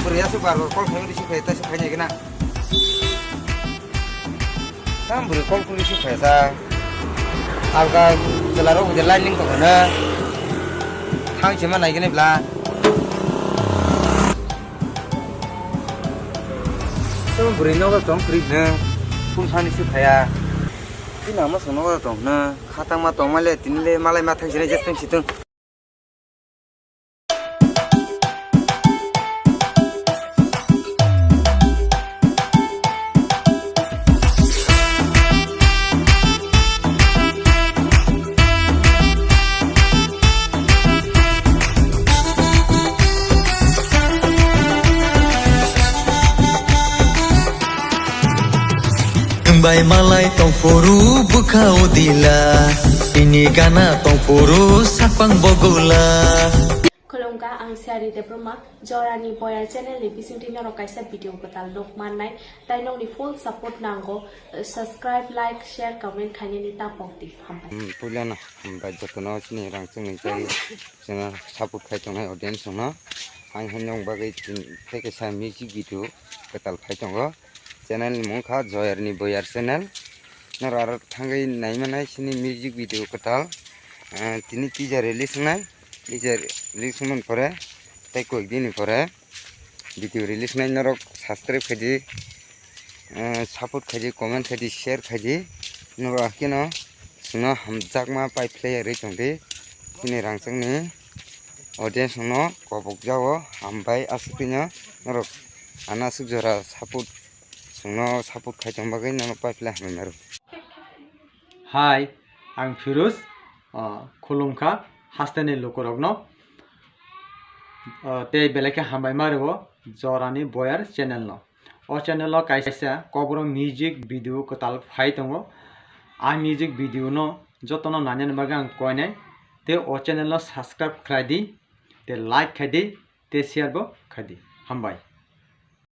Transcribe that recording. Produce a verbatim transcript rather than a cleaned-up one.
Bwrwi aswk bar bar call khai receive khai ta se khai nai gana. Tam bwrwi call khe receive khai ta. Alga chwla rok je line ling tongo na. Thang se ma nai gani bla. Tam bwrwi nogo tong kri na. Phone sani se khaya. Tini ama sono tong na. Khatang ma tong ma le tini le malai ma thang se nai je tong si tong. Nwng bai malai tongphuru bwkha o dila, ini gana tongphuru sakpang bogula. Khulumkha, ang Siyari Debbarma, Jorani Boyar channel ni bisingtwi norok kaisa video kwtal nuk mannai, tai nokni full support nango, subscribe, like, share, comment khainani ta pokdi. Hambai. Hmm, puilano hambai jotono chini rang chwngni chai chwngno support khai tongnai audience rokno. Ang hai nwng bagwi tini tei kaisa music video kwtal phai tongo. Channel ni mung kha Joyarni Boyar channel. Norok aro thangwi nai manai sini music video kwtal. Ah, tini teaser release wngnai. Teaser release wngmani pore tei koik dini pore video release wngnai, norok subscribe khaidi, ah, support khaidi, comment khaidi, share khaidi. Norok haikhe no chwngno hamjakma pai phlai rwi tongdi. Chini rangchakni audience no kobok jao hambai aswk twi no norok ano aswk jora support Chwngno support khai tong bagwi nono pipeline hambai maro. Hi, ang Firuz, ah, khulumkha hasteni lukurokno, ah, tei belai khe hambai ma rwo Jorani Boyar channel no. O channel o kaisa kokborok music video kwtal phai tongo. A music video no jotono nainani bagwi ang koinai. Tei o channel no subscribe khlai di, tei like khai di, tei share bo khai di. Hambai.